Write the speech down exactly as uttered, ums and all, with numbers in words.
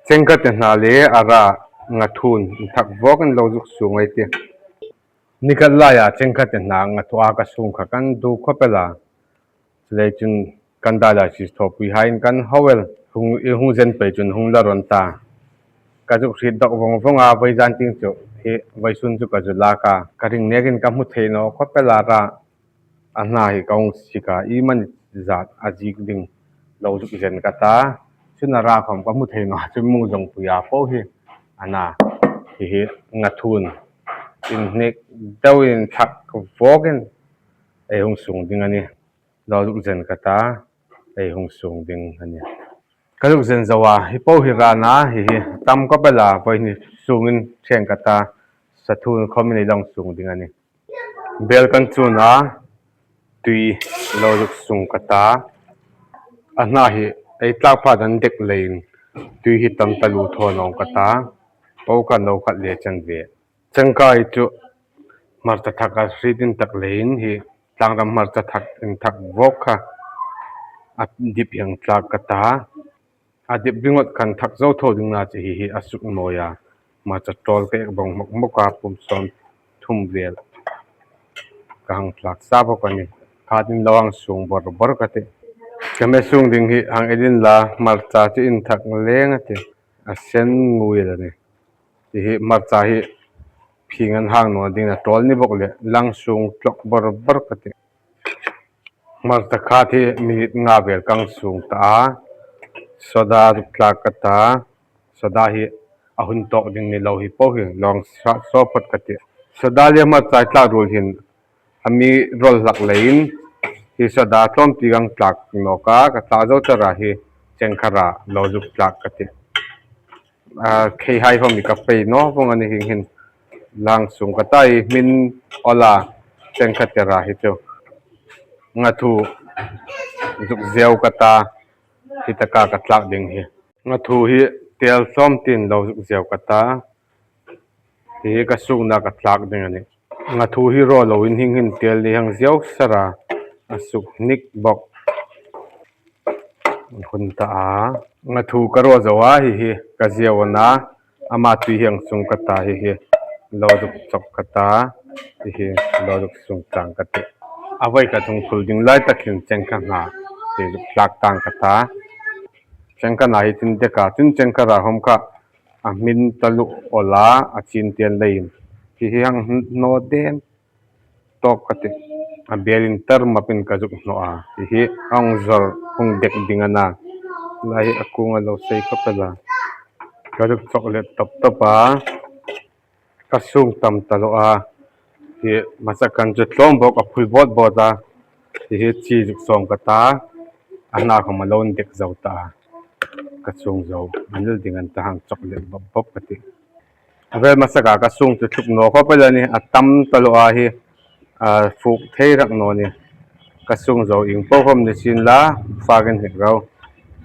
Chengkha te hna le a ra ngathun inthak vawkin lo zuk sung ei tih. Ni khat laia chengkha te hna ngathu a ka sung kha kan du khawp el a. Chuleiin chun kan dal a si thawpui hai in kan hau el. Hung, i hung zen pei chun hung la rawn ta. Ka zuk hriet dawk vawng vawng a, vawizan tieng chu hi vawisun chu ka zu lak a. Ka ring nekin ka hmu thei naw khawp el a ra. A hna hi ka hung sik a, i mani zat a zik ding lo zuk zen ka ta. Chun a ra khawm ka hmu thei naw, chu mu zong pui a po hi. A na hi hi ngathun inhnik deuin thak vawkin ei hung sung ding a nih. Lo zuk zen ka ta, ei hung sung ding a nih. Ka zuk zen zo a, hi po hi ra na, hi hi tam ka bel a, vawi hni sungin ṭhen ka ta, sathun khawmin ei lo sung ding a nih. Bel kan chun a, tui lo zuk sung ka ta. A hna hi ei tlak pha dan dek leiin tui hi tam taluo thaw nawng ka ta. Po kan lo khat le chan ve. Chengkha hi chu hmarcha thak a hriet intak leiin hi tlangram hmarcha thak inthak vawk kha a dip hieng tlak ka ta. A dip ringawt khan thak zo tho ding na chu hi hi a suk nawi a. Hmarcha tawl ka ek bawng hmawk hmawk a, pum sawmthum vel ka hang tlak sa bawk a nih. Khatin lo hang sung bawr bawr ka tih. Ka me sung ding hi hang en inla, hmarcha chu inthak leng a tih. A sen ngui el a nih. Hi hi hmarcha hi phing an hang naw ding a, tawl ni bawk leh lang sung tlawk bawr bawr ka tih. Hmarcha khat hi minute nga vel ka hang sung ta a. Soda zuk tlak ka ta. Soda hi a hun tawk ding ni lo hi po hi lo hang sa saw phawt ka tih. Soda le hmarcha tlak ruol hin a mi rawl hlak leiin hi soda tlawmte ka hang tlak nawk a, ka tlak zo char a hi chengkha ra lo zuk tlak ka tih. A, khei hai khawm hi ka pei naw vawng a nih, hieng hin lang sung ka ta, hi hmin ola chengkha te ra hi chu. Ngathu zuk ziau ka ta, hi taka ka tlak ding hi. Ngathu hi tel tlawmtein lo zuk ziau ka ta. Hi ka sungna ka tlak ding a nih. Ngathu hi raw loin hieng hin tel ni hang ziau sar a, a suk hnik bawk. Hun ta a. Ngathu ka raw zo a, hi hi ka ziau a na. Ama tui hieng sung ka ta, hi hi lo zuk chawk ka ta. Hi hi lo zuk sung chang ka tih. A vawi ka hung phul ding lai tak hin chengkha hna hi zuk tlak tang ka ta. Chengkha hna hi tin dek a, tin chengkha ra hawm kha a hmin taluo ola a chin tian leiin hi hi hang hnaw den tawk ka tih. A bel in tar mapin ka zuk hnaw a, hi hi hang zawr hung dek ding a na. Lai hi a kung a lo sei khawp el a. Ka zuk chawk let tawp tawp a. Ka sung tam taluo a. Hi hmasa khan chu tlawm bawk a phul bawt bawt a. Hi hi chi zuk sawng ka ta. A hna khawm a lo dek zo ta a. Ka sung zo a nil ding an ta, hang chawk let bawp bawp ka tih. A vel hmasa kha ka sung chu thluk naw khawp el a nih, a tam taluo a hi, a fuk thei rak naw nih. Ka sung zo ieng po khawm ni sien la, fak inhnik ro.